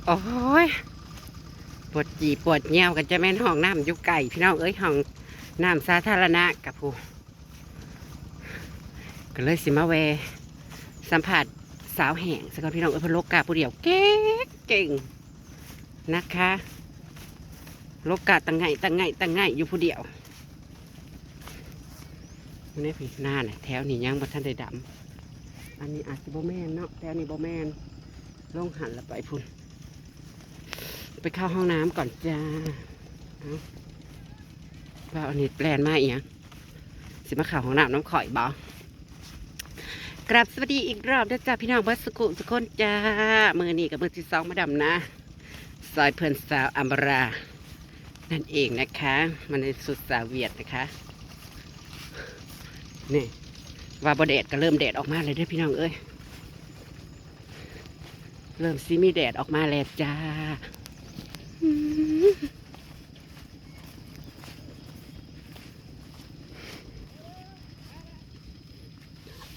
ໂອ້ຍ ປວດຈີ່ປວດຍ່ຽວ ກໍຈະແມ່ນຫ້ອງນ້ຳຢູ່ໃກ້ ພີ່ນ້ອງເອີຍ ຫ້ອງນ້ຳສາທາລະນະກະພຸ້ນ. ກໍເລີຍຊິມາແວ່ສຳພາດສາວແຫ້ງຊະກ່ອນ ພີ່ນ້ອງເອີຍ. ເພິ່ນໂລກາຜູ້ດຽວເກັ່ງໆ ນະຄະ ໂລກາຕັ້ງໄງຕັ້ງໄງຕັ້ງໄງຢູ່ຜູ້ດຽວ. ຢູ່ໃນພີ້ນານະ ແຖວນີ້ຍັງບໍ່ທັນໄດ້ດຳ. ອັນນີ້ອາດຊິບໍ່ແມ່ນເນາະ ແຖວນີ້ບໍ່ແມ່ນ ລົງຫັ້ນລະໄປພຸ້ນ. ໄປເຂົ້າຫ້ອງນ້ຳກ່ອນຈ້າ. ເອົ້າ ວ່າອັນນີ້ແລ່ນມາອີ່ຫຍັງ ຊິມາເຂົ້າຫ້ອງນ້ຳນຳຂ້ອຍບໍ? ກາບສະຫວັດດີອີກຮອບເດີຈ້າ ພີ່ນ້ອງເບິດສຸຂູສຸຄົນຈ້າ. ມື້ນີ້ກໍມື້ທີສອງມາດຳນາ ຊ່ອຍເພື່ອນສາວອຳມາລານັ້ນເອງນະຄະ. ມາໃນຊຸດສາວຫວຽດນະຄະ. ນີ້ ວ່າບໍ່ແດດກໍເລີ່ມແດດອອກມາແລ້ວເດີພີ່ນ້ອງເອີຍ ເລີ່ມຊິມີແດດອອກມາແລ້ວຈ້າ.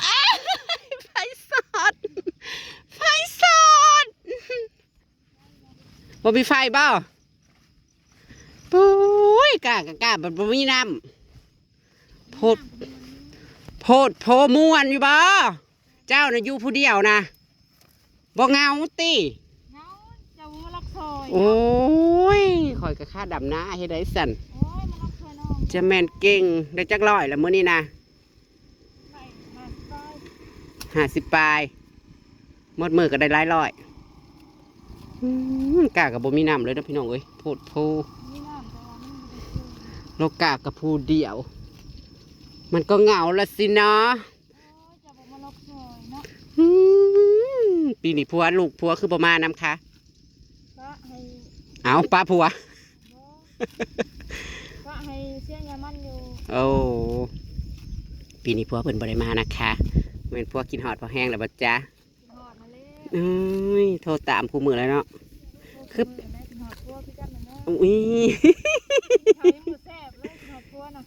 ອ້າຍ ໄຟສອດ ໄຟສອດ. ບໍ່ມີໄຟບໍ່? ປຸ້ຍ ກ້າກໍກ້າ ບັດບໍ່ມີນ້ຳ. ໂພດ ໂພດໂພ ມ່ວນຢູ່ບໍ່? ເຈົ້ານະຢູ່ຜູ້ດຽວນະ ບໍ່ເຫງົາຕິ? ເຫງົາ ເຈົ້າມາລັກຊອຍ. ໂອ້ຍ ຂ້ອຍກໍຄາດຳນາເຮັດໄດ້ຊັ້ນ. ໂອ້ຍ ມາລັກຊອຍນ້ອງ. ຈະແມ່ນເກັ່ງ ໄດ້ຈັກຮ້ອຍລະມື້ນີ້ນະ? ໄດ້ຫ້າສິບປາຍ ຫ້າສິບປາຍ. ໝົດມື້ກໍໄດ້ຫຼາຍຮ້ອຍ. ອືມ ກ້າກໍບໍ່ມີນ້ຳເລີຍເນາະ ພີ່ນ້ອງເອີຍ ໂພດໂພ. ມີນ້ຳ ແຕ່ວ່າມັນບໍ່ໄດ້ເຄີຍ. ໂລກາກັບຜູ້ດຽວ ມັນກໍເຫງົາລະສິເນາະ. ໂອ້ຍ ເຈົ້າບໍ່ມາລັກຊອຍເນາະ. ອືມ ປີນີ້ຜົວ ລູກຜົວຄືບໍ່ມານຳຄະ? ປະໃຫ້ ເອົ້າ ປະຜົວ. ບໍ່ ປະໃຫ້ເສຍຍາມັນຢູ່. ໂອ້ ປີນີ້ຜົວເພິ່ນບໍ່ໄດ້ມານະຄະ. ແມ່ນຜົວຄິດຮອດພໍແຮງແລ້ວບໍ່ຈະ? ຄິດຮອດຫັ້ນແຫຼະ. ໂອ້ຍ ໂທຕາມຄູ່ມື້ແລ້ວເນາະ. ໂທ ຄື ຄິດຮອດຜົວຄືກັນນັ້ນແຫຼະ. ອຸ້ຍ ເຂົ້າຍັງບໍ່ແຊບເລີຍ ຄິດຮອດຜົວນະ.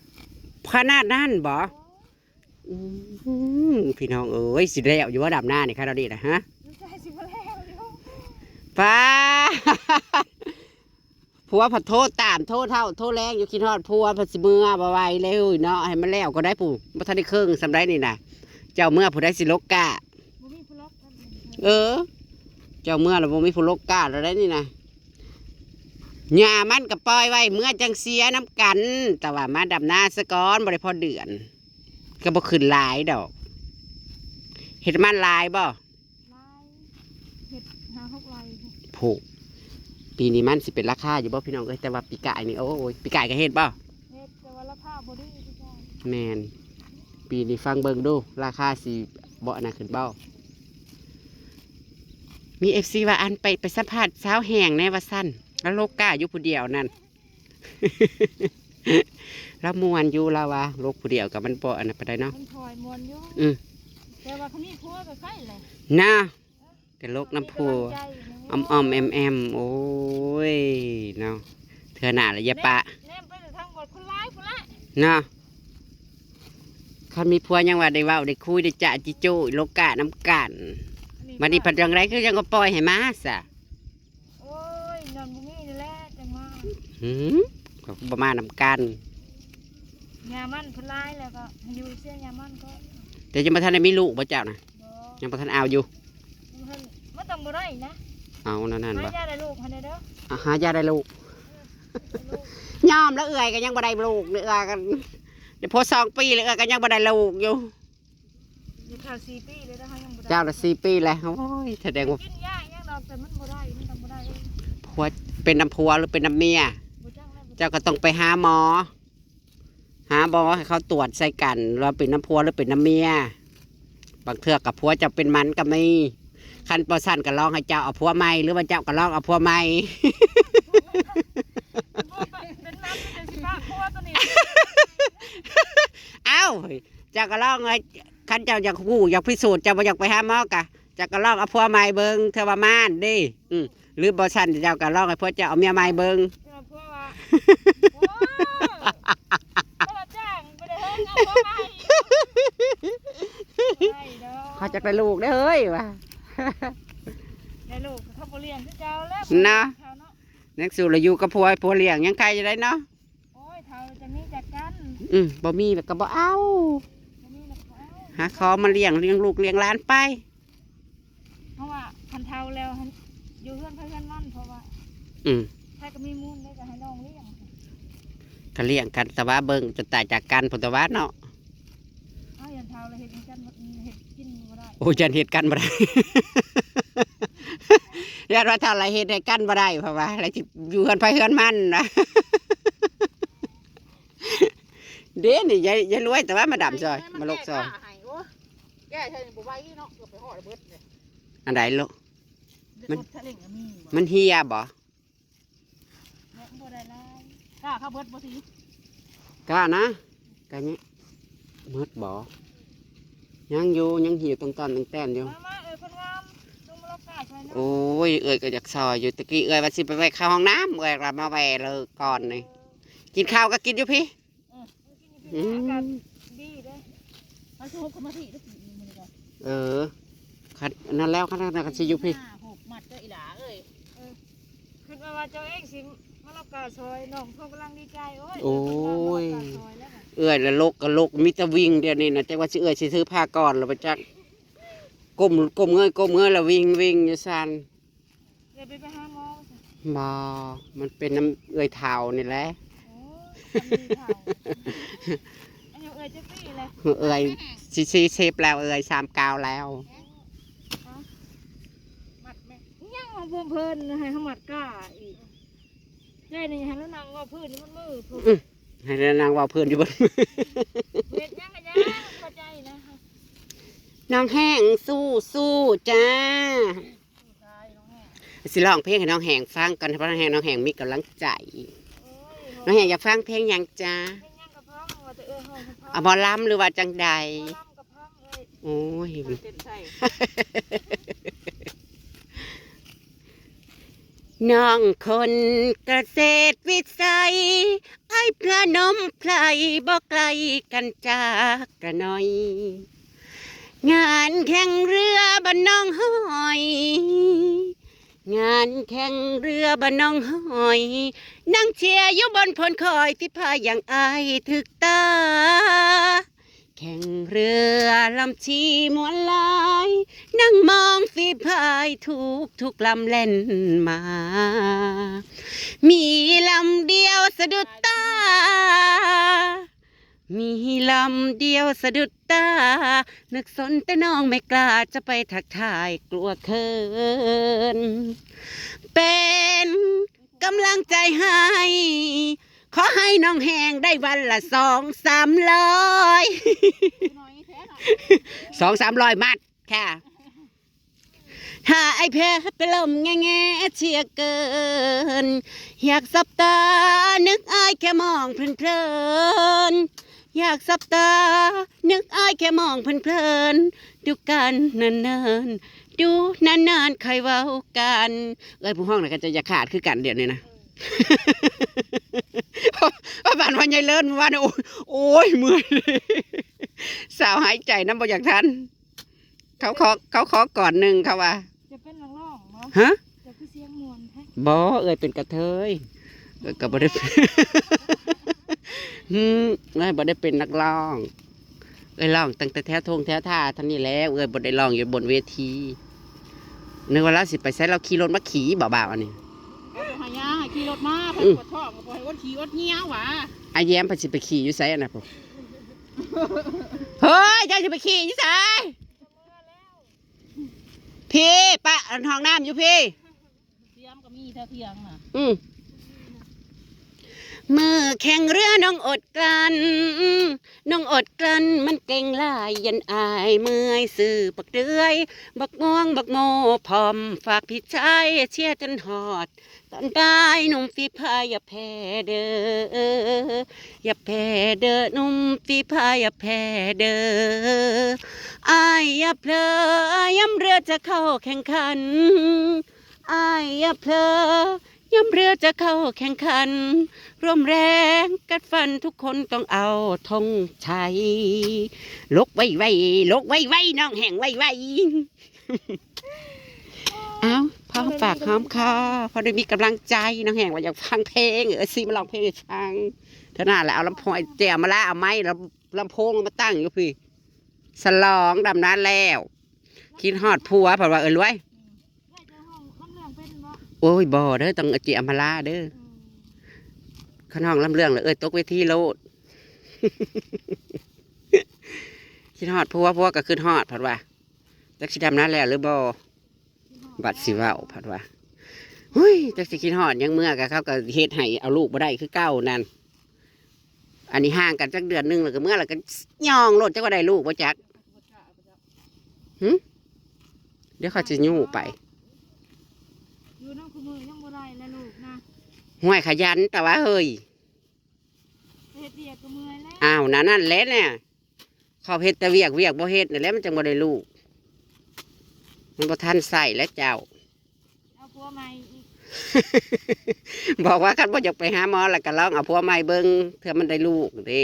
ຂະໜາດນັ້ນບໍ? ໂອ້ຍ ອືມ ພີ່ນ້ອງເອີຍ ຊິແລ້ວຢູ່ບໍ່ດຳນານີ້ ຂະໜາດນີ້ນະ ຮະ? ໃຈຊິບໍ່ແລ້ວຢູ່. ປ້າ ຜົວພັດໂທຕາມ ໂທເຊົ້າໂທແລງຢູ່ ຄິດຮອດຜົວ ພັດຊິເມືອບໍ່ໄຫວແລ້ວເນາະ. ໃຫ້ມັນແລ້ວກໍໄດ້ ຜູ້ບໍ່ທັນໄດ້ເຄິ່ງສ່ຳໃດນີ້ນະ. ເຈົ້າເມືອຜູ້ໃດຊິລົກກ້າ? ບໍ່ມີຜູ້ລົກ. ເອີ ເຈົ້າເມືອແລ້ວບໍ່ມີຜູ້ລົກກ້າແລ້ວໄດ໋ນີ້ນະ. ຫຍ້າມັນກໍປ່ອຍໄວ້ ເມືອຈັ່ງເສຍນຳກັນ. ແຕ່ວ່າມາດຳນາຊະກ່ອນ ບໍ່ໄດ້ພໍເດືອນ ກໍບໍ່ຂຶ້ນຫຼາຍດອກ. ເຮັດມັນຫຼາຍບໍ່? ຫຼາຍ ເຮັດຫ້າຫົກໄຮ່. ໂພ ປີນີ້ມັນຊິເປັນລາຄາຢູ່ບໍ່ ພີ່ນ້ອງເອີຍ? ແຕ່ວ່າປີກາຍນີ້ ໂອ້ຍ ປີກາຍກໍເຮັດບໍ່? ເຮັດ ແຕ່ວ່າລາຄາບໍ່ດີຄືເກົ່າ. ແມ່ນ ປີນີ້ຟັງເບິ່ງດູ ລາຄາຊິບໍ່ອັນນັ້ນຂຶ້ນບໍ່? ມີເອັຟຊີວ່າ ອັນ ໄປ ໄປສຳພາດສາວແຫ້ງແດ່ວ່າຊັ້ນ ລາວໂລກກ້າຢູ່ຜູ້ດຽວນັ້ນ. ລາວມ່ວນຢູ່ ລາວວ່າໂລກຜູ້ດຽວກໍມັນບໍ່ອັນນັ້ນປານໃດເນາະ. ມັນຄ່ອຍມ່ວນຢູ່. ອື ແຕ່ວ່າຄັນມີຜົວກໍໄຄແຫຼະນະ. ແຕ່ໂລກນຳຜົວ ມີກຳລັງໃຈ ອ້ອມໆແອ້ມໆ. ໂອ້ຍເນາະ ເທື່ອໜ້າລະຢ່າປະ. ແນມ ແນມໄປທາງບ່ອນຄົນຫຼາຍພຸ້ນລະເນາະ. ຄັນມີຜົວຍັງວ່າໄດ້ເວົ້າໄດ້ຄຸຍໄດ້ຈະຈິໂຈ້ໂລກະນຳກັນ. ບັດນີ້ພັດຈັ່ງໃດຄືຍັງກໍປ່ອຍໃຫ້ມາຊະ? ໂອ້ຍ ຍ້ອນບໍ່ມີນີ້ແຫຼະຈັ່ງມາ. ຫື ກໍບໍ່ມານຳກັນ. ຫຍ້າມັນເພິ່ນຫຼາຍແລ້ວກໍໃຫ້ຢູ່ເສຍຫຍ້າມັນກໍ. ແຕ່ຍັງບໍ່ທັນໄດ້ມີລູກບໍ່ເຈົ້ານະ? ບໍ່ ຍັງບໍ່ທັນເອົາຢູ່. ມັນ ມັນຕ້ອງບໍ່ໄດ້ນະ. ເອົາແນວນັ້ນບໍ່? ຫາຢ່າໄດ້ລູກຫັ້ນເດີ. ອາ ຫາຢ່າໄດ້ລູກ. ເອີ ລູກ ຍອມແລ້ວ ເອື້ອຍກໍຍັງບໍ່ໄດ້ລູກ. ເອື້ອຍກໍ ໄດ້ຜົວສອງປີແລ້ວ ເອື້ອຍກໍຍັງບໍ່ໄດ້ລູກຢູ່. ຢູ່ເທົ່າສີ່ປີແລ້ວ ເຮົາຍັງບໍ່ໄດ້. ເຈົ້າລະສີ່ປີແລ້ວ. ໂອ້ຍ ສະແດງວ່າກິນຢາຫຍັງດອກ ແຕ່ມັນບໍ່ໄດ້ ມັນຕ້ອງບໍ່ໄດ້. ຜົວ ເປັນນຳຜົວ ຫຼື ເປັນນຳເມຍ? ບໍ່ຈັກແລ້ວ. ເຈົ້າກໍຕ້ອງໄປຫາໝໍ ຫາໝໍໃຫ້ເຂົາຕວດໃສ່ກັນ ວ່າເປັນນຳຜົວ ຫຼື ເປັນນຳເມຍ. ບາງເທື່ອກໍຜົວເຈົ້າເປັນໝັນກໍມີ. ຄັນບໍ່ຊັ້ນກໍລອງໃຫ້ເຈົ້າເອົາຜົວໃໝ່ ຫຼືວ່າເຈົ້າກໍລອງເອົາຜົວໃໝ່. ເປັນໝັນ ເປັນຊິປະຜົວຕົວນີ້. ເອົ້າ ເຈົ້າກໍລອງເອີຍ ຄັນເຈົ້າຢາກຮູ້ ຢາກພິສູດ ເຈົ້າບໍ່ຢາກໄປຫາໝໍກະ ເຈົ້າກໍລອງເອົາຜົວໃໝ່ເບິ່ງ ເທື່ອວ່າມານເດ້. ອື ຫຼືບໍ່ຊັ້ນເຈົ້າກໍລອງໃຫ້ຜົວເຈົ້າເອົາເມຍໃໝ່ເບິ່ງ. ເຈົ້າຜົວວ່າ ໂອ້ ຄົນລະຈ້າງ ບໍ່ໄດ້ເຮີ້ງເອົາຜົວໃໝ່. ບໍ່ໄດ້ດອກ ເຂົາຢາກໄດ້ລູກເດ້ເຮີ້ຍວ່າ. ແຕ່ລູກເຂົາບໍ່ລ້ຽງຄືເກົ່າແລ້ວ ນະ ເຖົ້າເນາະ. ຍັງສູ້ລະຢູ່ກັບຜົວ ຜົວລ້ຽງຍັງໄຄຢູ່ໄດ໋ເນາະ. ໂອ້ຍ ເຖົ້າຈະມີຈັກກັນ. ອືມ ບໍ່ມີແລ້ວກໍບໍ່ເອົາ ບໍ່ມີແລ້ວກໍບໍ່ເອົາ ຫາຂໍມາລ້ຽງ ລ້ຽງລູກລ້ຽງຫຼານໄປ. ເພາະວ່າຄັນເຖົ້າແລ້ວ ຢູ່ເຮືອນໃຜເຮືອນມັນ ເພາະວ່າ ອືມ ໃຜກໍມີມູນເດ້ ກໍໃຫ້ນ້ອງລ້ຽງ ກໍລ້ຽງກັນ ແຕ່ວ່າເບິ່ງຈົນຕາຍຈາກກັນພຸ້ນ ແຕ່ວ່າເນາະ. ເອົາ ຢ້ານເຖົ້າແລ້ວເຮັດໃຫ້ກັນ ເຮັດກິນບໍ່ໄດ້. ໂອ້ຍ ຢ້ານເຮັດກັນບໍ່ໄດ້ ຢ້ານວ່າເຖົ້າແລ້ວເຮັດໃຫ້ກັນບໍ່ໄດ້ ເພາະວ່າແລ້ວຊິຢູ່ເຮືອນໃຜເຮືອນມັນນະ. ເດ້ນີ້ ຍາຍ ຍາຍລວຍ ແຕ່ວ່າມາດາມຊອຍ ມາລົກຊອຍ ແກ້ໃສ່ບໍ່ໄຫວເນາະ ເກືອບໄປຮອດແລ້ວເບິດເລີຍ. ອັນໃດລູກ? ມັນ ມັນເຫ່ຍບໍ່? ບໍ່ໄດ້ຫຼາຍ ກ້າເຂົ້າເບິດບໍ່ຊິ? ກ້ານະ ກ້ານີ້ ໝົດບໍ່? ຍັງຢູ່ ຍັງຫິ້ວຕ່ອນໆແຕ່ນໆຢູ່. ມາໆ ເອີຍ ຄົນງາມ ລົງມາລັອກກ້າຊ່ອຍນະ. ໂອ້ຍ ເອື້ອຍກໍຢາກຊ່ອຍຢູ່ ຕະກີ້ເອື້ອຍວ່າຊິໄປແວ່ເຂົ້າຫ້ອງນ້ຳ ເອື້ອຍວ່າມາແວ່ເລີກກ່ອນນີ້. ເອີ ກິນເຂົ້າກໍກິນຢູ່ພີ້. ອືມ ອືມ ອາກາດດີເດ້ ເຮົາຊິຮົບເຂົ້າມາພີ້ເດີ້ ມື້ນີ້ກໍ ເອີ ຄັນນັ້ນແລ້ວ ຄັນນັ້ນກໍຊິຢູ່ພີ້ ຫົບມັດເດີ້ອີຫຼ້າເອີຍ. ເອີ ຄິດວ່າ ວ່າເຈົ້າເອງຊິມາລັອກກ້າຊ່ອຍ ນ້ອງເຂົາກຳລັງດີໃຈ. ໂອ້ຍ ໂອ້ຍ ເອື້ອຍລະລົກກໍລົກ ມີແຕ່ວິ່ງ ດຽວນີ້ນະ ຈັກວ່າຊິ ເອື້ອຍຊິຖືຜ້າກ່ອນລະບໍ່ຈັກ ກົ້ມ ກົ້ມເງີຍ ກົ້ມເງີຍລະວິ່ງ ວິ່ງຢູ່ຊັ້ນ. ເອື້ອຍໄປ ໄປຫາໝໍບໍ່? ບໍ່ ມັນເປັນນຳເອື້ອຍເຖົ້ານີ້ແຫຼະ. ໂອ້ຍ ເຖົ້າ ອາຍຸເອື້ອຍຈັກປີແລ້ວ? ເອື້ອຍຊິສີ່ສິບແລ້ວ ເອື້ອຍສາມເກົ້າແລ້ວ. ມັດແມ່ ຍັງມາບວມເພິ່ນ ໃຫ້ເຮົາມັດກ້າອີກ. ໃຈນີ້ໃຫ້ລາວນັ່ງເວົ້າພື້ນຢູ່ເບິດມື້ພຸ້ນ ອືມ ໃຫ້ລາວນັ່ງເວົ້າພື້ນຢູ່ເບິດມື້ ເຮັດຫຍັງກໍຢ່າ ບໍ່ເຂົ້າໃຈນະ. ນ້ອງແຫ້ງສູ້ໆ ຈ້າ. ຊິຮ້ອງເພງໃຫ້ນ້ອງແຫ້ງຟັງກ່ອນ ເພາະນ້ອງແຫ້ງ ນ້ອງແຫ້ງມີກຳລັງໃຈ. ໂອ້ຍ ນ້ອງແຫ້ງຢາກຟັງເພງຫຍັງຈ໊ະ? ເພງຫຍັງກໍພໍ ວ່າແຕ່ເອື້ອຍຮ້ອງກໍພໍ. ເອົາໝໍລຳ ຫຼືວ່າຈັ່ງໃດ? ໝໍລຳກໍພໍເອີຍ. ໂອ້ຍ ເຕັ້ນໃສ່ ນ້ອງຄົນກະເສດວິໄສ ອ້າຍພະນົມໄພ ບໍ່ໄກກັນຈັກກະໜ້ອຍ. ງານແຂ່ງເຮືອບ້ານໜອງຫອຍ ງານແຂ່ງເຮືອບ້ານໜອງຫອຍ ນັ່ງເຊຍຢູ່ບ່ອນໂພນຄອຍ ຊິພາຢ່າງອ້າຍຖືກຕາ. ແຂ່ງເຮືອລຳທີ່ມ່ວນຫຼາຍ ນັ່ງມອງຝີພາຍທຸກໆລຳແລ່ນມາ ມີລຳດຽວສະດຸດຕາ ມີລຳດຽວສະດຸດຕາ ນຶກສົນແຕ່ນ້ອງແມ່ກລ້າ ຈະໄປທັກທາຍກົວເຂີນ ເປັນກຳລັງໃຈໃຫ້ ຂໍໃຫ້ນ້ອງແຫ້ງໄດ້ວັນລະສອງສາມຮ້ອຍ ສອງສາມຮ້ອຍມັດ ຄ່ະ ຖ້າອ້າຍແພ້ເປັນລົມແງ່ໆເສຍເກີນ ຢາກສັບຕານຶກອ້າຍແຄ່ມອງເພີນໆ ຢາກສັບຕານຶກອ້າຍແຄ່ມອງເພີນໆ ດູກັນເນີນໆ ດູນານໆຄ່ອຍເວົ້າກັນ. ເອື້ອຍຜູ້ຮ້ອງນະກໍໃຈຢາກຂາດຄືກັນດຽວນີ້ນະ ປະມານວ່າຍາຍເລີນມື້ວານນີ້ ໂອ້ຍ ໂອ້ຍ ເມື່ອຍ ສາວຫາຍໃຈນຳບໍ່ຢາກທັນ. ເຂົາຂໍ ເຂົາຂໍກ່ອນໜຶ່ງ ເຂົາວ່າ ຈະເປັນນັກຮ້ອງບໍ່? ຮະ? ເຈົ້າຄືສຽງມ່ວນແທ້? ບໍ່ ເອື້ອຍເປັນກະເທີຍ ເອື້ອຍກໍບໍ່ໄດ້ ຫືມ ເອື້ອຍບໍ່ໄດ້ເປັນນັກຮ້ອງ ເອື້ອຍຮ້ອງຕັ້ງແຕ່ແຖວທົ່ງແຖວທ່າເທົ່ານີ້ແຫຼະ ເອື້ອຍບໍ່ໄດ້ຮ້ອງຢູ່ບົນເວທີ. ນຶກວ່າລາວຊິໄປໃສ ລາວຂີ່ລົດມາຂີ່ບໍ່ບ່າວອັນນີ້ ເອົາໃຫ້ຍ່າ ໃຫ້ຂີ່ລົດມາ ເພິ່ນ ອືມ ປວດທ້ອງກໍບໍ່ໃຫ້ອົດຂີ້ອົດຍ່ຽວຫວາ. ອາແຍມເພິ່ນຊິໄປຂີ່ຢູ່ໃສອັນນັ້ນພຸ້ນ ເຮີ້ຍ ເຈົ້າຊິໄປຂີ່ຢູ່ໃສ? ພີ້ ປະອັນຫ້ອງນ້ຳຢູ່ພີ້ ສຽມກໍມີແຖວທຽງນະ ອືມ ມື້ແຂ່ງເຮືອນ້ອງອົດກລັ້ນ ນ້ອງອົດກລັ້ນມັນເກັ່ງຫຼາຍ ຢ້ານອ້າຍເມື່ອຍ ຊື້ບັກເດືອຍ ບັກມ່ວງ ບັກໂມ ພ້ອມຝາກພີ່ຊາຍ ເຊຍຈົນຮອດ ຕອນປາຍໜຸ່ມຝີພາຍຢ່າແພ້ເດີ ຢ່າແພ້ເດີ ໜຸ່ມຝີພາຍຢ່າແພ້ເດີ ອ້າຍຢ່າເຜີ ຍາມເຮືອຈະເຂົ້າແຂ່ງຂັນ ອ້າຍຢ່າເຜີ ຍາມເຮືອຈະເຂົ້າແຂ່ງຂັນ ຮ່ວມແຮງກັດຟັນ ທຸກຄົນຕ້ອງເອົາທອງໄທ ຫຼົກໄວໆ ຫຼົກໄວໆ ນ້ອງແຫ້ງໄວໆ. ອ້າວ ຫອມປາກຫອມຄໍ ພໍໄດ້ມີກຳລັງໃຈ. ນາງແຮງວ່າຢາກຟັງເພງ ເອີ ຊິມາຮ້ອງເພງໃຫ້ຟັງ. ເທົ່ານັ້ນແຫຼະ ເອົາລຳໂພງ ເອົາແຈວມາລາ ເອົາໄມ້ລຳ ລຳໂພງມາຕັ້ງຢູ່ພີ້ ສະຫຼອງດຳນາແລ້ວ. ຄິດຮອດຜົວ ເພິ່ນວ່າ ເອີ ລວຍ. ອືມ ເອື້ອຍເຈົ້າຮ້ອງລຳເລື່ອງເປັນບໍ່? ໂອ້ຍ ບໍ່ເດີ ຕ້ອງເອົາເຈຍມາລາເດີ. ອືມ ຄັນຮ້ອງລຳເລື່ອງແລ້ວ ເອື້ອຍຕົກເວທີໂລດ. ຄິດຮອດຜົວ ຜົວກໍຄິດຮອດ ເພິ່ນວ່າ ຈັກຊິດຳນາແລ້ວຫຼືບໍ່. ບັດຊິເວົ້າ ເພິ່ນວ່າ ຫຸ້ຍ ຈັກຊິຄິດຮອດຫຍັງ ເມືອກໍ ເຂົາກໍເຮັດໃຫ້ເອົາລູກບໍ່ໄດ້ຄືເກົ່ານັ້ນ. ອັນນີ້ຫ່າງກັນຈັກເດືອນໜຶ່ງ ແລ້ວກໍເມືອ ແລ້ວກໍຍ່ອງໂລດ ຈັກວ່າໄດ້ລູກບໍ່ຈັກ. ຫຶ ດຽວເຂົາຊິຍູ້ໄປ. ຢູ່ນຳຄູ່ມື້ຍັງບໍ່ໄດ້ແລະລູກນະ. ຫ້ວຍ ຂະຫຍັນແຕ່ວ່າເຮີ້ຍ. ເຮັດວຽກກໍເມື່ອຍແລ້ວ. ອ້າວ ນັ້ນ ນັ້ນແຫຼະນະ ເຂົາເຮັດແຕ່ວຽກ ວຽກບໍ່ເຮັດນັ້ນແຫຼະ ມັນຈັ່ງບໍ່ໄດ້ລູກ. ມັນບໍ່ທັນໃຊ້ແລ້ວເຈົ້າ. ເອົາຜົວໃໝ່ອີກ. ບອກວ່າຄັນບໍ່ຢາກໄປຫາໝໍ ແລ້ວກໍລອງເອົາຜົວໃໝ່ເບິ່ງ ເທື່ອມັນໄດ້ລູກເດ້.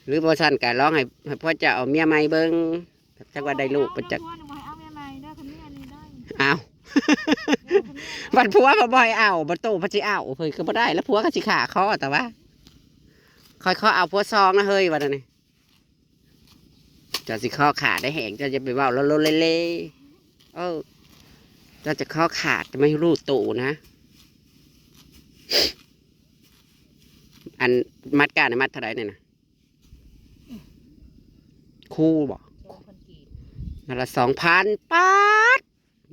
ຫຼືບໍ່ຊັ້ນກໍລອງໃຫ້ ໃຫ້ຜົວເຈົ້າເອົາເມຍໃໝ່ເບິ່ງ ຈັກວ່າໄດ້ລູກບໍ່ຈັກ. ເອົາ ເອົາເມຍໃໝ່ເດີ ຄັນເມຍນີ້ໄດ້. ອ້າວ ບັດຜົວບໍ່ໃຫ້ເອົາ ບັດໂຕພັດຊິເອົາ ເພິ່ນກໍບໍ່ໄດ້ ແລ້ວຜົວກໍຊິຂ້າຄໍແຕ່ວ່າ ຂ້ອຍຂໍເອົາຜົວສອງນະເຮີ້ຍ ວ່ານັ້ນ. ເຈົ້າຊິຄໍຂາດໄດ້ແຮງ ເຈົ້າຢ່າໄປເວົ້າໂລເລ. ເອີ ເຈົ້າຈະຄໍຂາດ ຈະໄມ່ຮູ້ໂຕນະ. ອັນມັດກ້ານມັດເທົ່າໃດນີ້ນະ? ຄູ່ບໍ? ສອງພັນກີບ. ມັດລະສອງພັນ. ປາດ!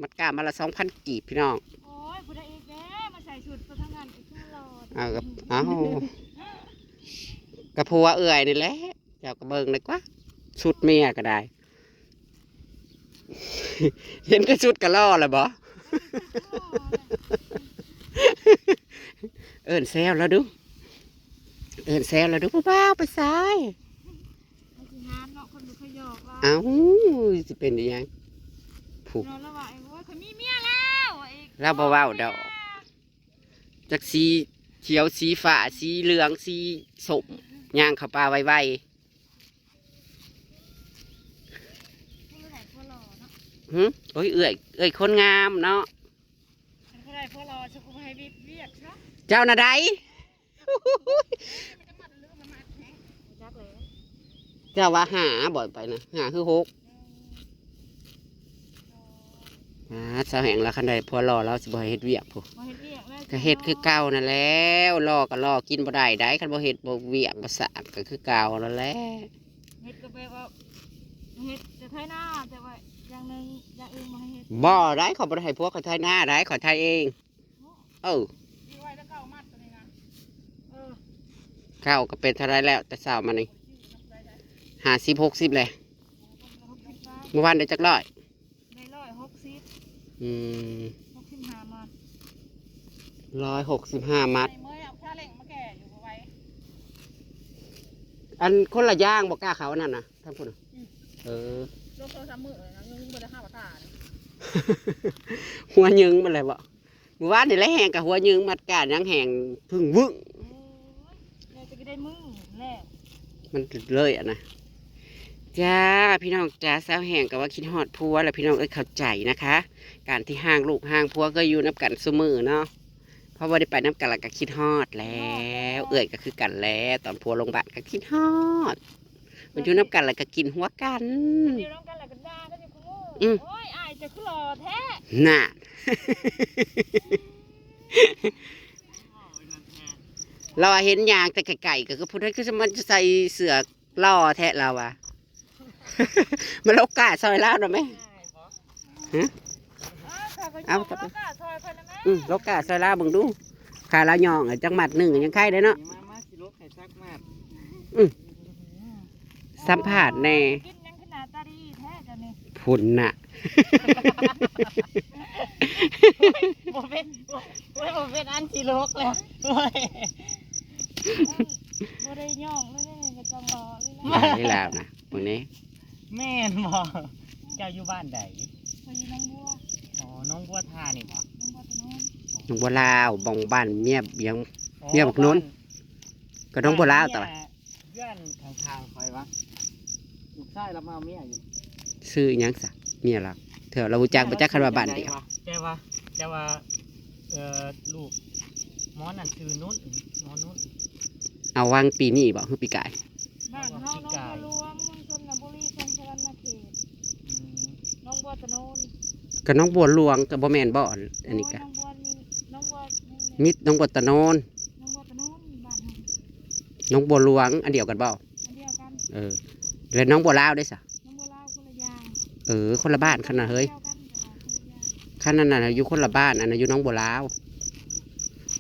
ມັດກ້າມັດລະສອງພັນກີບ ພີ່ນ້ອງ. ໂອ້ຍ ຜູ້ໃດອີກແດ່ມາໃສ່ຊຸດໄປທາງນັ້ນອີກ ຄືຫຼໍ່. ເອົາ ເອົາ ກະຜົວເອື້ອຍນີ້ແຫຼະ ເຈົ້າກໍເບິ່ງດີກວ່າ ຊຸດເມຍກໍໄດ້. ເຫັນແຕ່ຊຸດກໍຫຼໍ່ແລ້ວບໍ? ເອີ້ນແຊວລາວດູ ເອີ້ນແຊວລາວດູ ຜູ້ບ່າວໄປໃສ? ມັນຊິງາມເນາະ ຄົນບໍ່ເຄີຍຢອກລາວ. ເອົ້າ ຊິເປັນອີຫຍັງ? ຜູ້ ລາວວ່າ ໂອ້ຍ ຂ້ອຍມີເມຍແລ້ວ ລາວບໍ່ເວົ້າດອກ. ຈັກສີຂຽວ ສີຟ້າ ສີເຫຼືອງ ສີສົ້ມ ຍ່າງເຂົ້າປ່າໄວໆ. ຫຶ ໂອ້ຍ ເອື້ອຍ ເອື້ອຍຄົນງາມເນາະ. ຄັນຜູ້ໃດຜົວຫຼໍ່ ຊິບໍ່ໃຫ້ເຮັດວຽກຊະ. ເຈົ້ານະໃດ? ຈັກແລ້ວ ເຈົ້າວ່າຫ້າ ບໍ່ໄປນະ ຫ້າ ຄື ຫົກ. ອືມ ອ່າ ສາວແຮງລາວ ຄັນໄດ້ຜົວຫຼໍ່ລາວຊິບໍ່ໃຫ້ເຮັດວຽກພຸ້ນ. ບໍ່ເຮັດວຽກແລ້ວ ກໍເຮັດຄືເກົ່ານັ້ນແຫຼ້ວ. ຫຼໍ່ກໍຫຼໍ່ ກິນບໍ່ໄດ້ໃດ໋ ຄັນບໍ່ເຮັດ ບໍ່ວຽກບໍ່ສາກ ກໍຄືເກົ່ານັ້ນແຫຼະ. ເຮັດກໍແບບວ່າ ເຮັດແຕ່ໄຖນາ ແຕ່ວ່າຢ່າງໜຶ່ງ ຢ່າງອື່ນບໍ່ໃຫ້ເຮັດ. ບໍ່ໄດ້ ຂ້ອຍບໍ່ໄດ້ໃຫ້ຜົວຂ້ອຍໄຖນາໃດ໋ ຂ້ອຍໄຖເອງ. ເອີ ເອີ ເຂົ້າກໍເປັນເທົ່າໃດແລ້ວ ແຕ່ເຊົ້າມານີ້ ຫ້າສິບ ຫົກສິບແຫຼະ. ມື້ວານໄດ້ຈັກຮ້ອຍ? ໄດ້ຮ້ອຍຫົກສິບ. ອືມ ຫົກສິບຫ້າມັດ ຮ້ອຍຫົກສິບຫ້າມັດ. ໃຫ້ເມຍເອົາຊາເລັງມາແກ່ຢູ່ບໍ່ໄຫວ. ອັນຄົນລະຢ່າງບໍ່ກ້າເຂົ້າອັນນັ້ນນະ ທາງພຸ້ນນະ. ອືມ ເອີ ລົງສອງສາມມື້ແລ້ວນະ ຍັງບໍ່ໄດ້ຫາວ່າຕາ. ຫົວຍຶງມາແລ້ວບໍ? ມື້ວານນີ້ແຫຼະແຮງກະຫົວຍຶງ ມັດກ້າຍັງແຮງພຶ້ງວຶ້ງ. ໂອ້ຍ ແລ້ວຈະໄດ້ມື້ແລ້ວ ມັນເລີຍອັນນະ. ຈ້າ ພີ່ນ້ອງຈ້າ ສາວແຮງກໍວ່າຄິດຮອດຜົວແຫຼະ ພີ່ນ້ອງເອີຍ ເຂົ້າໃຈນະຄະ ການທີ່ຮ່າງລູກຮ່າງຜົວ ເຄີຍຢູ່ນຳກັນຊຸມື້ເນາະ ພໍບໍ່ໄດ້ໄປນຳກັນລະກະຄິດຮອດແລ້ວ. ເອື້ອຍກໍຄືກັນແຫຼະ ຕອນຜົວລົງບ້ານກໍຄິດຮອດ. ມັນຢູ່ນຳກັນແລ້ວກໍກິນຫົວກັນ ຢູ່ນຳກັນແລ້ວກໍດ່າກັນຢູ່ຄູ່ມື້. ອືມ ໂອ້ຍ ອ້າຍເຈົ້າຄືຫຼໍ່ແທ້ ນະ. ລາວວ່າເຫັນຍ່າງແຕ່ໄກໆ ກໍຄືຜູ້ໃດຄືມັນຈະໃສ່ເສື້ອຫຼໍ່ແທ້ ລາວວ່າ. ມາລົກກ້າຊ່ອຍລາວໜ່ອຍແມະ. ຮະ? ເອົາ ເອົາ ໂລກາຊ່ອຍເພິ່ນນະແມ່. ອືມ ໂລກາຊ່ອຍລາວເບິ່ງດູ ຂ້າລາວຍ່ອງຈັກມັດໜຶ່ງຍັງໄຄໄດ້ເນາະ. ມາ ມາ ຊິລົກໃຫ້ຈັກມັດ. ອືມ ສຳພາດແດ່. ກິນຫຍັງຄືໜ້າຕາດີແທ້ເຈົ້ານີ້ ພຸ້ນນະ. ບໍ່ເປັນ ໂອ້ຍ ບໍ່ເປັນອັນຊິລົກແລ້ວ. ໂອ້ຍ ບໍ່ໄດ້ຍ່ອງເລີຍ ກໍຕ້ອງລໍເລີຍ. ໄດ້ແລ້ວນະ ເບິ່ງນີ້. ແມ່ນບໍ່? ເຈົ້າຢູ່ບ້ານໃດ? ຂ້ອຍຢູ່ໜອງບົວ. ອໍ ໜອງບົວທ່ານີ້ບໍ່? ໜອງບົວຕະໂນນ ໜອງບົວລາວ ບ່ອນບ້ານເມຍ ຫຍັງ ອໍ ເມຍບັກໂນນ ກໍໜອງບົວລາວ. ແຕ່ວ່າເຮືອນຂ້າງໆຂ້ອຍວ່າ ລູກຊາຍລາວມາເອົາເມຍຢູ່. ຊື່ຫຍັງຊະ ເມຍລາວ? ເທື່ອລາວຮູ້ຈັກບໍ່ຈັກ ຄັນວ່າບ້ານດຽວ. ແຕ່ວ່າ ແຕ່ວ່າ ເອີ ລູກໝໍນັ້ນຊື່ນຸ້ນ ໝໍນຸ້ນ. ເອົາວາງປີນີ້ບໍ່ ຄືປີກາຍ? ບ້ານເຮົາໜອງບົວຫຼວງ ເມືອງຊົນນະບູລີ ແຂວງສະຫວັນນະເຂດ. ອືມ ໜອງບົວຕະໂນນ. ກໍໜອງບົວຫຼວງກໍບໍ່ແມ່ນບໍ່? ອັນນີ້ກະ ໂອ້ຍ ໜອງບົວມີ ໜອງບົວ ມີໜອງບົວຕະໂນນ ໜອງບົວຕະໂນນບ້ານເຮົາ. ໜອງບົວຫຼວງອັນດຽວກັນບໍ່? ອັນດຽວກັນ. ເອີ ແລ້ວໜອງບົວລາວເດ້ຊະ? ໜອງບົວລາວຄົນລະຢ່າງ. ເອີ ຄົນລະບ້ານຄັນນະເຮີ້ຍ. ດຽວກັນ ແຕ່ວ່າຄົນລະຢ່າງ. ຄັນນັ້ນນະ ຢູ່ຄົນລະບ້ານ ອັນນັ້ນຢູ່ໜອງບົວລາວ.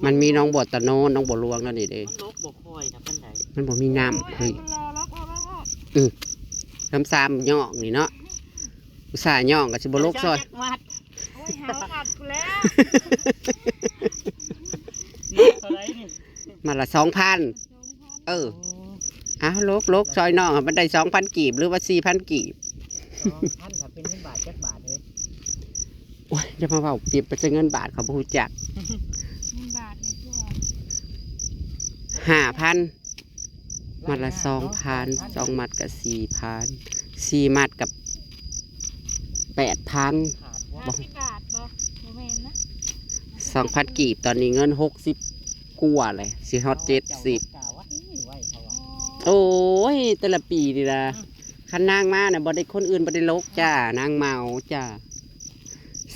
ມັນມີໜອງບົວຕະໂນນ ໜອງບົວຫຼວງນັ້ນນີ້ເດ້. ມັນລົກບໍ່ຄ່ອຍນະປານໃດ. ມັນບໍ່ມີນ້ຳ ໂອ້ຍ ເຮີ້ຍ. ມັນລໍລອກ ອື ຊ້ຳໆຍ່ອງນີ້ເນາະ ອຸດສ່າຍ່ອງກໍຊິບໍ່ລົກຊອຍ. ໂອ້ຍ ຫາມັດພຸ້ນແຫຼະ. ມັດເທົ່າໃດນີ້? ມັດລະສອງພັນ. ເອີ ໂອ້ ເອົາ ລົກ ລົກ ຊ່ອຍນ້ອງໃຫ້ມັນໄດ້ສອງພັນກີບ ຫຼືວ່າສີ່ພັນກີບ. ສອງພັນ ຖ້າເປັນເງິນບາດຈັກບາດເຮີ້ຍ? ໂອ້ຍ ຢ່າມາເວົ້າ ປຽບໄປໃສ່ເງິນບາດ ເຂົາບໍ່ຮູ້ຈັກ. ເງິນບາດນີ້ຄືວ່າ ຫ້າພັນ ມັດລະສອງພັນ ສອງມັດກໍສີ່ພັນ ສີ່ມັດກໍແປດພັນ. ຂາດບໍ່? ຫ້າສິບບາດບໍ່? ບໍ່ແມ່ນນະ ສອງພັນກີບ ຕອນນີ້ເງິນຫົກສິບກວ່າແຫຼະ ຊິຮອດເຈັດສິບ. ໂອ້ຍ ແຕ່ລະປີນີ້ນະ ອືມ ຄັນນາງມານະ ບໍ່ໄດ້ ຄົນອື່ນບໍ່ໄດ້ລົກຈ້າ ນາງເມົາຈ້າ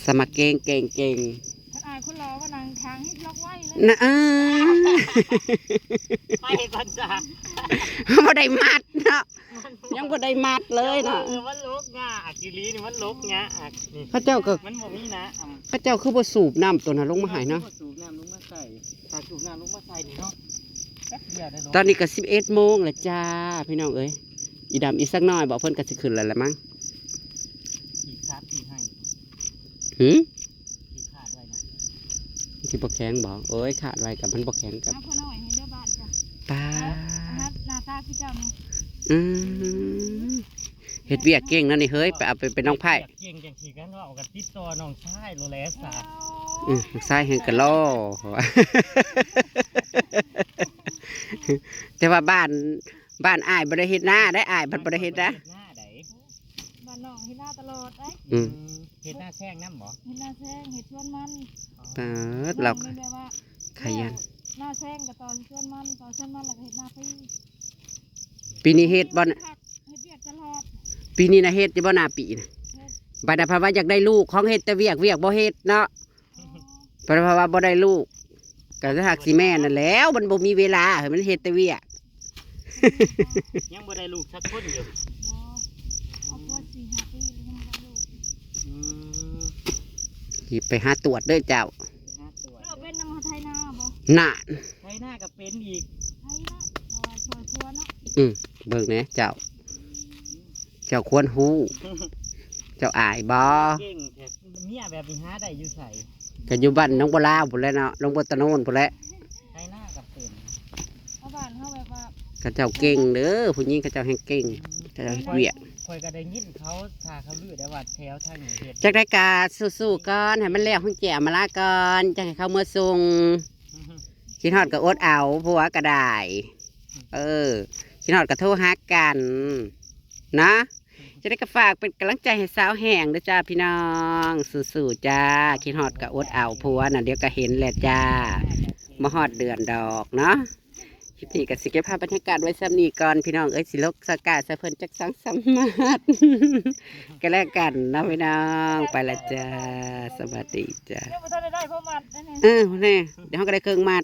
ສະມາເກັ່ງເກັ່ງເກັ່ງ. ຄັນອາຍຄົນຫຼໍ່ວ່ານາງທາງເຮັດລັອກໄວ້ເລີຍນະ. ເອີ ໄປກ່ອນຊະ ບໍ່ໄດ້ມັດເນາະ ຍັງບໍ່ໄດ້ມັດເລີຍເນາະ. ເຈົ້າເບິ່ງ ມັນລົກຍາກ ອີ່ຫຼີນີ້ມັນລົກຍາກ. ນີ້ ເຂົາເຈົ້າກໍ ມັນບໍ່ມີນ້ຳ ເຂົາເຈົ້າຄືບໍ່ສູບນ້ຳຕົວນັ້ນລົງມາໃຫ້ເນາະ? ເຂົາເຈົ້າຄືບໍ່ສູບນ້ຳລົງມາໃສ່ ຖ້າສູບນ້ຳລົງມາໃສ່ນີ້ເນາະ ແປັບດຽວໄດ້ລົງ. ຕອນນີ້ກໍສິບເອັດໂມງແລ້ວຈ້າ ພີ່ນ້ອງເອີຍ. ອີ່ດຳອີກສັກໜ້ອຍບໍ ເພິ່ນກໍຊິຂຶ້ນແລ້ວລະມັງ. ອີກສາມສີ່ໄຮ່ ຫື? ທີ່ຄາດໄວ້ນະ ມັນຊິບໍ່ແຂງບໍ? ໂອ້ຍ ຄາດໄວ້ກໍມັນບໍ່ແຂງກັບ ເອົາພໍ່ນ້ອຍໃຫ້ເດີບາດຈ້ະ ປາດ ເອົາໜ້າຕາຄືເຈົ້ານີ້. ອືມ ເຮັດວຽກເກັ່ງເນາະນີ້ເຮີ້ຍ ໄປເອົາໄປເປັນນ້ອງໄພ້. ວຽກເກັ່ງຈັ່ງຊີ້ກັນ ເວົ້າກັນຕິດຕໍ່ນ້ອງຊາຍໂລແລສາ. ອືມ ນ້ອງຊາຍແຮ່ງກະລໍ ແຕ່ວ່າບ້ານ ບ້ານອ້າຍບໍ່ໄດ້ເຮັດນາໄດ໋ ອ້າຍພັດບໍ່ໄດ້ເຮັດນາ. ບ້ານນ້ອງເຮັດນາຕະຫຼອດເດ້. ອືມ ເຮັດນາແຊງນຳບໍ? ເຮັດນາແຊງ ເຮັດສວນມັນ. ປາດ ລາວ ແມ່ນແບບວ່າ ຂະຫຍັນ ນາແຊງກໍຕໍ່ສວນມັນ ຕໍ່ສວນມັນແລ້ວກໍເຮັດນາປີ. ປີນີ້ເຮັດບໍ່? ເຮັດວຽກຕະຫຼອດ. ປີນີ້ນະເຮັດຢູ່ບໍ່ນາປີນະ? ເຮັດ. ບັດນະ ເພາະວ່າຢາກໄດ້ລູກ ຂອງເຮັດແຕ່ວຽກ ວຽກບໍ່ເຮັດເນາະ. ເພາະວ່າບໍ່ໄດ້ລູກ ກໍຫາກຊິແມ່ນນັ້ນແຫຼ້ວ ມັນບໍ່ມີເວລາໃຫ້ມັນເຮັດແຕ່ວຽກ. ຍັງບໍ່ໄດ້ລູກຈັກຄົນຢູ່. ບໍ່ ເອົາຜົວສີ່ຫ້າປີແລ້ວຍັງບໍ່ໄດ້ລູກ. ອືມ ຊິໄປຫາຕວດເດີເຈົ້າ. ຫາຕວດ ເຈົ້າເປັນນຳໄຖນາບໍ່? ນັ້ນ ໄຖນາກໍເປັນອີກ. ໄຖນາ ເພາະວ່າຊ່ວຍຜົວເນາະ. ອືມ ເບິ່ງແດ່ເຈົ້າ ເຈົ້າຄວນຮູ້ ເຈົ້າອາຍບໍ່? ເກັ່ງແທ້ ເມຍແບບນີ້ຫາໄດ້ຢູ່ໃສ? ກໍຢູ່ບ້ານໜອງບົວລາວພຸ້ນແຫຼະເນາະ ໜອງບົວຕະໂນນພຸ້ນແຫຼະ. ໄຖນາກໍເປັນ ເພາະບ້ານເຮົາແບບວ່າ ເຂົາເຈົ້າເກັ່ງເດີ ຜູ້ຍິງເຂົາເຈົ້າແຮ່ງເກັ່ງ. ອືມ ເຂົາເຈົ້າເຮັດວຽກ. ຂ້ອຍກໍໄດ້ຍິນເຂົາ ຖ້າເຂົາລືໄດ້ວ່າແຖວທາງນີ້ເຮັດ. ຈັ່ງໃດກໍສູ້ໆກ່ອນ ໃຫ້ມັນແລ້ວໂຮງແກ້ວມາລາກ່ອນ ຈັ່ງໃຫ້ເຂົາເມືອສົ່ງ. ຄິດຮອດກໍອົດເອົາ ຜົວກໍໄດ້. ເອີ ຄິດຮອດກໍໂທຫາກັນເນາະ. ຈັ່ງໃດກໍຝາກເປັນກຳລັງໃຈໃຫ້ສາວແຫ້ງເດີຈ້າພີ່ນ້ອງ ສູ້ໆຈ້າ. ຄິດຮອດກໍອົດເອົາ ຜົວນະ ດຽວກໍເຫັນແຫຼະຈ້າ ບໍ່ຮອດເດືອນດອກເນາະ. ຄລິບນີ້ກໍຊິເກັບພາບບັນຍາກາດໄວ້ສ່ຳນີ້ກ່ອນພີ່ນ້ອງເອີຍ ຊິລົກສະກາໃສ່ເພິ່ນຈັກສອງສາມໝາດ ກໍແລ້ວກັນເນາະພີ່ນ້ອງ. ໄປລະຈ້າ ສະບາຍດີຈ້າ. ຍັງບໍ່ທັນໄດ້ໄດ້ພໍມັດອັນນີ້. ເອີ ແນ່ ດຽວເຮົາກໍໄດ້ເຄິ່ງມັດ.